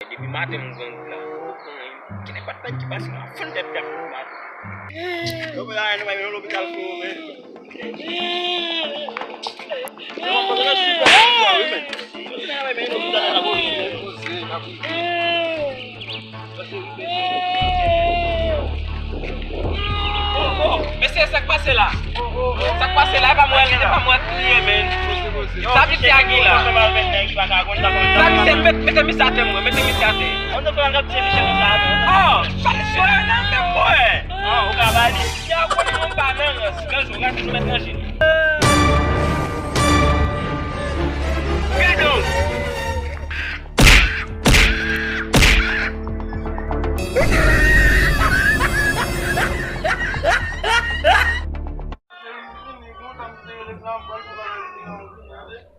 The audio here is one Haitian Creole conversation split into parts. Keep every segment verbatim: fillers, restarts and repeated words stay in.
Depi maten m grangou la, m poko pran anyen. Gen nenpòt nèg ki pase m ap fann tèt li ak kout mato. Yo, men, nou bay men lopital pou ou, men. Yo, m ap pran nan sou kò, wi, men. Yo, men, bay men lopital la, la, bon. Oh, oh, mesye, sa k pase la? Sa k pase la? E pa mwen, e pa mwen ki ye, men. Sa misye a gen la? Sa misye, met-, mete misye atè mwen, mete misye atè. Oh, sa misye a nan men mwen. Ah, ou ka ba li. Misye a konnen mwen pa nan rans. Ranje, ranje, nou met ranje. Gadon.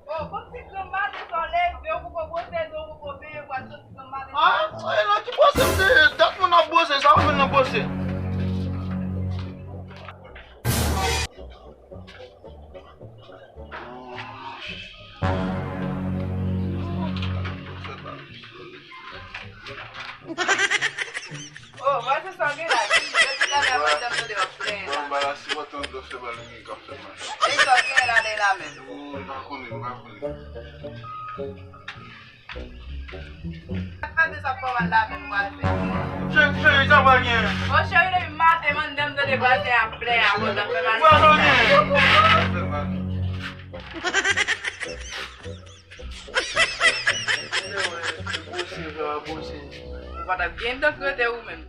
Oh, bon ti granmadi sa w leve, ou poko bwose dlo, ou poko benyen, pral soti granmadi sa. Ah, e nan ki bwose m te ye? Dat moun ap bwose, sa ou jwenn nan bwose? Oh, wè se sa w gen la, depi talè a madanm tande w ap plenyen la. Bon, ba la, si w ap tann dlo, se ba l menm k ap fè mal. E sa w gen la, de la menm. Oh, m pa konnen, m pa konnen. Sa fè de sa pa mal la menm, pral fè. Cheri, cheri, sa pral gen. Bon, cheri, depi maten, madanm tande pral fè ap plenyen, a madanm fè mal. Pral gen. Ou pa t ap gen dan k rete ou menm.